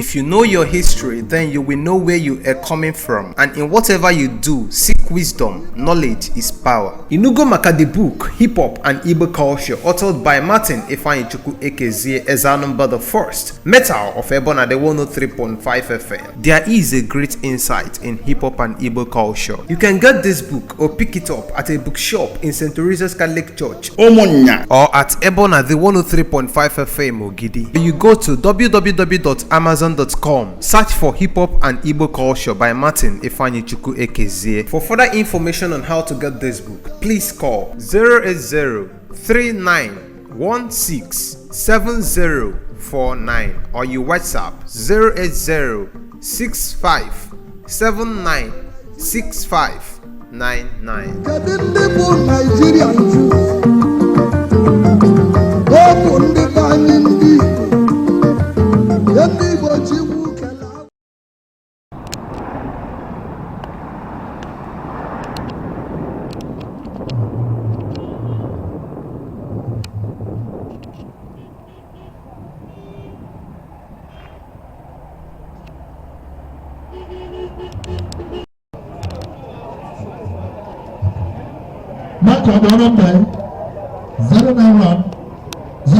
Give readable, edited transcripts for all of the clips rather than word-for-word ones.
If you know your history, then you will know where you are coming from. And in whatever you do, seek wisdom. Knowledge is power. Inugo maka the book, Hip Hop and Igbo Culture, authored by Martin Ifeanyichukwu Ekezie Ezanumba the First, Metal of Ebona the 103.5 FM. There is a great insight in hip hop and Igbo culture. You can get this book or pick it up at a bookshop in St. Teresa's Catholic Church, Omonya, or at Ebona the 103.5 FM Ogidi. You go to www.amazon.com, search for Hip Hop and Igbo Culture by Martin Ifeanyichukwu Ekezie. For further information on how to get this book, please call 080-3916-7049 or you WhatsApp 080-6579-6599. Mark your number 091 00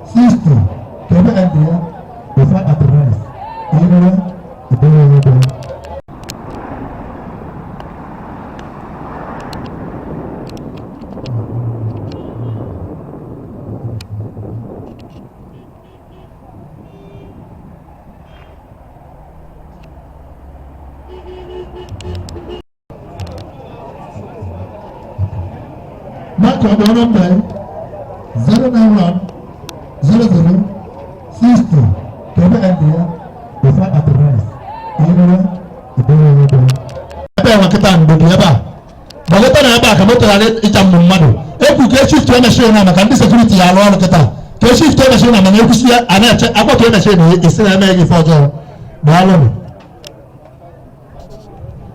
60 Kebe India before address. Mark your number 091 00 60 Kebe India before address. Ebe wakita ndugu yaba. Bageta na yaba kamoto na ichamu mmadu. Ebu ke shift yana share na maka ndi security ya alwa kita. Ke shift yana share na manya kusia anache akwato yana share ni isina eme gi fojo. Baalo.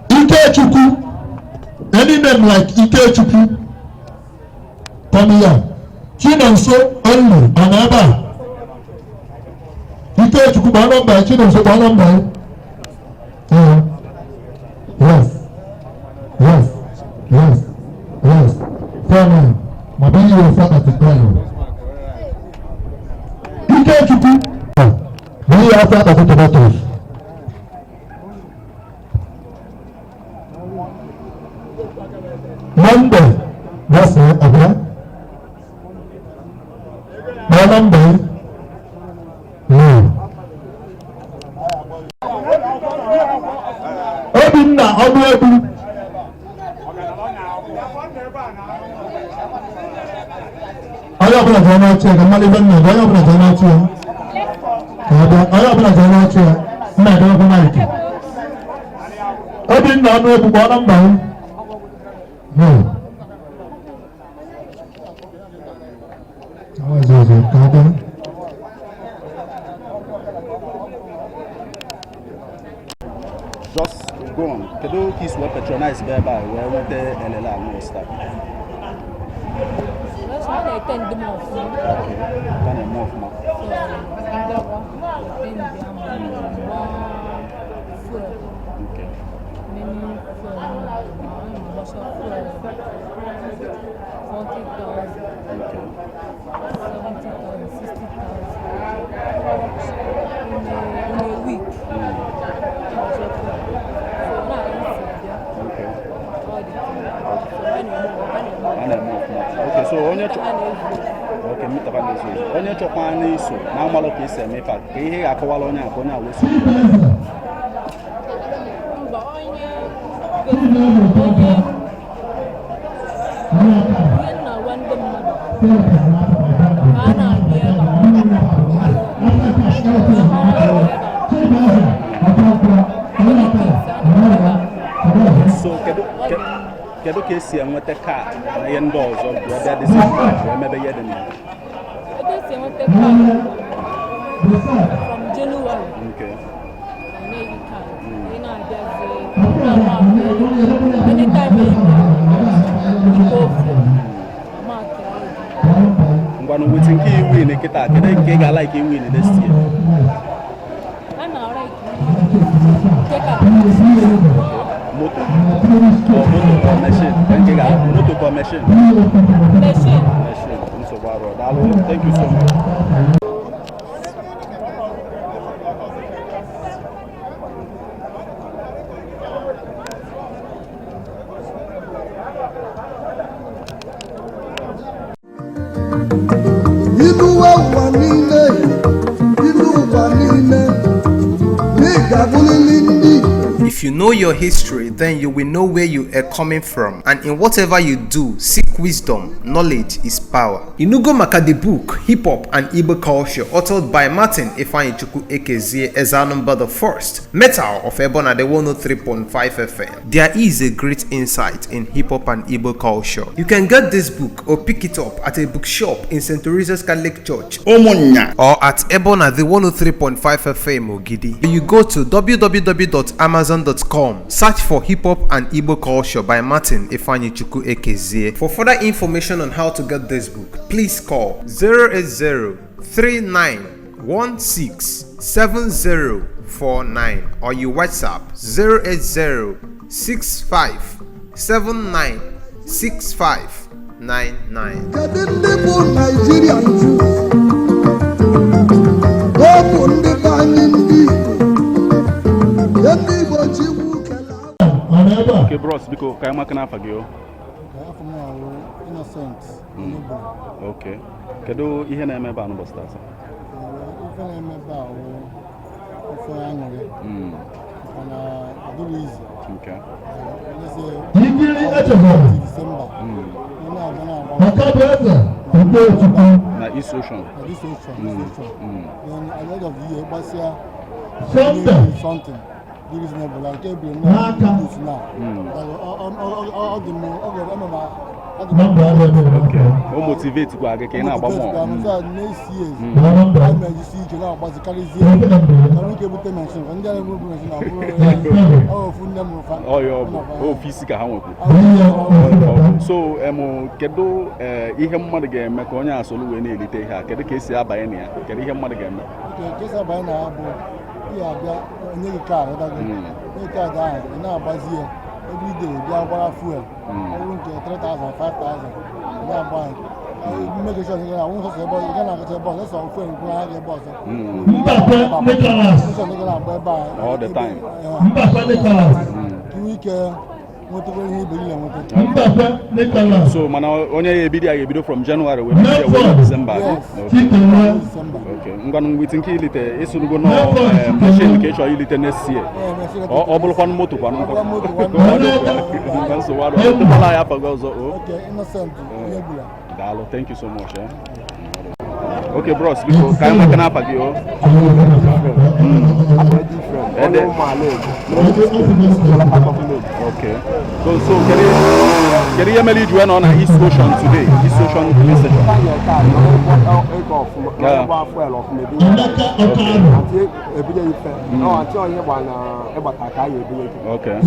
Ike Chukwu. Any name like Ike Chukwu. Come here. Chinonso only anaba. Ike Chukwu ba number Chinonso ba number. Yes. Yes. Yes. Yes. Come Mabini will fight at the trial. Ike Chukwu. We are fight at the tomatoes. Monday. That's it. Okay. Monday. No. Obinna Obuebu. Ayọ̀bùnà jẹ́ náà tiẹ̀ kí mọ́lẹ́ bẹ́ẹ̀ ní ayọ̀bùnà jẹ́ náà tiẹ̀. Ayọ̀bùnà jẹ́ náà tiẹ̀ mma ẹ̀dọ́ fún náà ìkè. Obinna Obuebu kọ́ nọ́mbà yìí. No. Àwọn ìzòzò kàdé. Just go on. Kedu kiss we patronize by where we the LLA no start. That's why they tend to move. Okay. Can I move now? Okay. In a week. Okay, so onye okay, meet up on this. Onye chokwa na iso na amalo ka ise me fa ka ihe akọwala onye akọ onye aweso. Mba onye na wande mmadụ ka a na-abịa So kedu ka esi enweta kaadị na ihe ndị ọzọ bụ ebe dị sị emebe ihe dị n'ime. Ebe esi enweta kaadị from January. Okay. Na-eyi kaadị. Ị na-abịazi anytime iko ofu maakị ahụ. Ngwanụ wetin nke iwu ni kịta kedu nke ị ga-ala ike iwu ni this year. Moto or machine? Moto or machine? Machine. Thank you so much. If you know your history, then you will know where you are coming from, and in whatever you do, seek wisdom. Knowledge is power. Inugo maka the book Hip Hop and Igbo Culture, authored by Martin Ifeanyichukwu Ekezie Ezanumba the First, Metal of Ebona the 103.5 FM. There is a great insight in hip hop and Igbo culture. You can get this book or pick it up at a bookshop in St. Teresa's Catholic Church, Omonya, or at Ebona the 103.5 FM Ogidi. You go to www.amazon.com, search for Hip Hop and Igbo Culture by Martin Ifeanyichukwu Ekezie. For further information on how to get this book, please call 080-3916-7049 or you WhatsApp 080-6579-6599. Okay, bros, because kaya kana fagio. Innocent. Okay. Kedu ihe na-eme ba no bosta sa? Ihe na-eme ba o ofe anwere. Ana aduru izi. Okay. Yigiri echebo. December. Na East Ocean. Then at the end of the year, something. Reasonable, like every now. All the more, okay. Who motivate to go again? Now, next year, I may see you now, but the carry zero. I don't get what they mention. And then I will mention physical. So, kedo ihe mmadụ ga-eme ka onye asolu wee na-elite ha. Kedu ka esi abanye na ya? Kedu ihe mmadụ ga-eme? Okay, kesa abanye na ya bụ ya bịa onye gị car ọda gị. Onye car ahụ ị na-agbazi ya every day bịa gbara fuel. Ọrụ nke 3,000, 5,000. Na-agba ya. Make sure you na won so se boss, you na go se boss, let's all friend go have boss. All the time. So mana onye ebido from January we December. Yes. Okay. Okay. Ngwan we think ilite isunugo no machine ke cho ilite next year. Obulukwan moto kwa no. So what all ya for go. Okay, innocent. Dalo, thank you so much. Okay, bros, because can I pagi o? Okay. So can you emeli join on East Ocean today? East Ocean police station. Okay. Okay.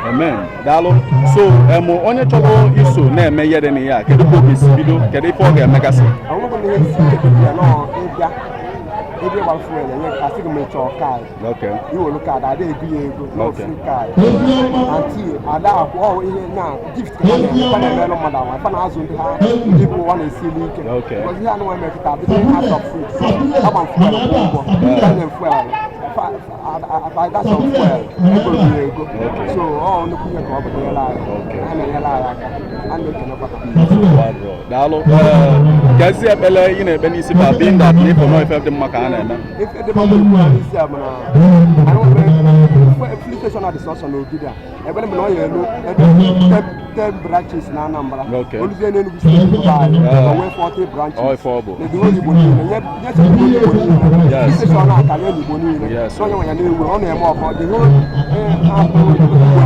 Amen. Dalo. So, onye chọrọ iso na-eme ihe dị na ya, kedu ka oge si bido, kedu ife ọ ga-emegasị? Ebe ba fuel na ka sig me cho card. Okay. You look at that dey gree ego no free card. Until ada akwo ihe na gift ka na melo madam fa na azu ndi ha people want to see me. Okay. Because here no one make it be out of food. Aba fuel go. Can fuel. I got some fuel. Ego. So all no kunya ko obodo ya la. Okay. Ana ya la aka. And no kena pata. Dalo. Kasi abele ina ebe ni sipa being that if no if the maka na na. If the mama is amana. I don't filling station at the source on Ogida. Every man yellow, 10 branches in Anambra. Okay. Only then we away 40 branches. Oh, for the only bonnie. Yes, the only bonnie. Yes, station I can only bonnie. Yes, so when you will only more about the whole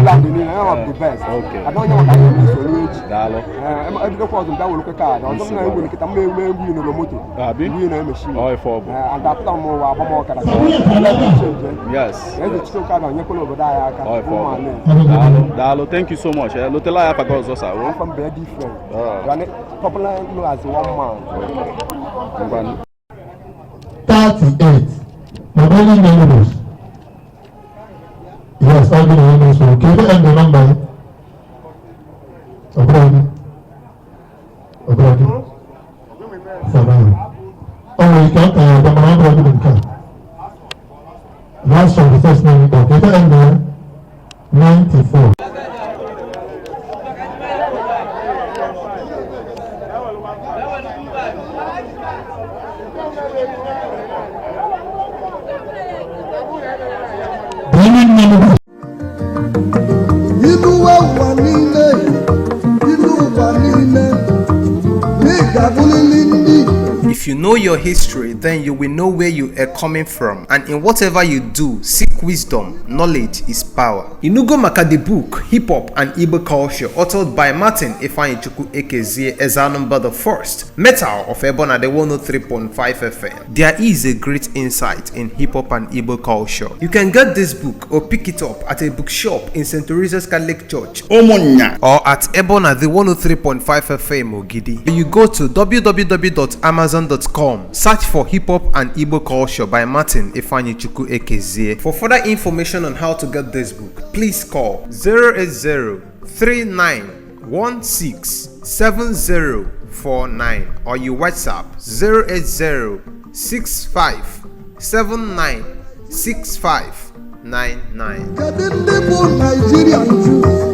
land in the best. Okay. I don't know what I am doing. Dalo. I don't know that will look at card. I don't know when you can make me in the motor. Machine. Oh, for and that more yes. Yes, the card on your color, but I can. Dalo, thank you so much. Lotela Pagosa. I'm from very different. Popular as one man. 38. Mobile members. Yes, all the members. Can you end the number? Abroad. 7. Oh, you can't the number. Last one, the first name. Can you end there? 94. If you know your history, then you will know where you are coming from, and in whatever you do, seek wisdom. Knowledge is power. Inugo Maka the book, Hip Hop and Igbo Culture, authored by Martin Ifeanyichukwu Ekezie Ezanumba the First, Metal of Ebona the 103.5 FM. There is a great insight in hip hop and Igbo culture. You can get this book or pick it up at a bookshop in St. Teresa's Catholic Church, Omonya, or at Ebona the 103.5 FM Ogidi. You go to www.amazon.com, search for Hip Hop and Igbo Culture by Martin Ifeanyichukwu Ekezie. For further information on how to get this book, please call 080-3916-7049 or you WhatsApp 080-6579-6599.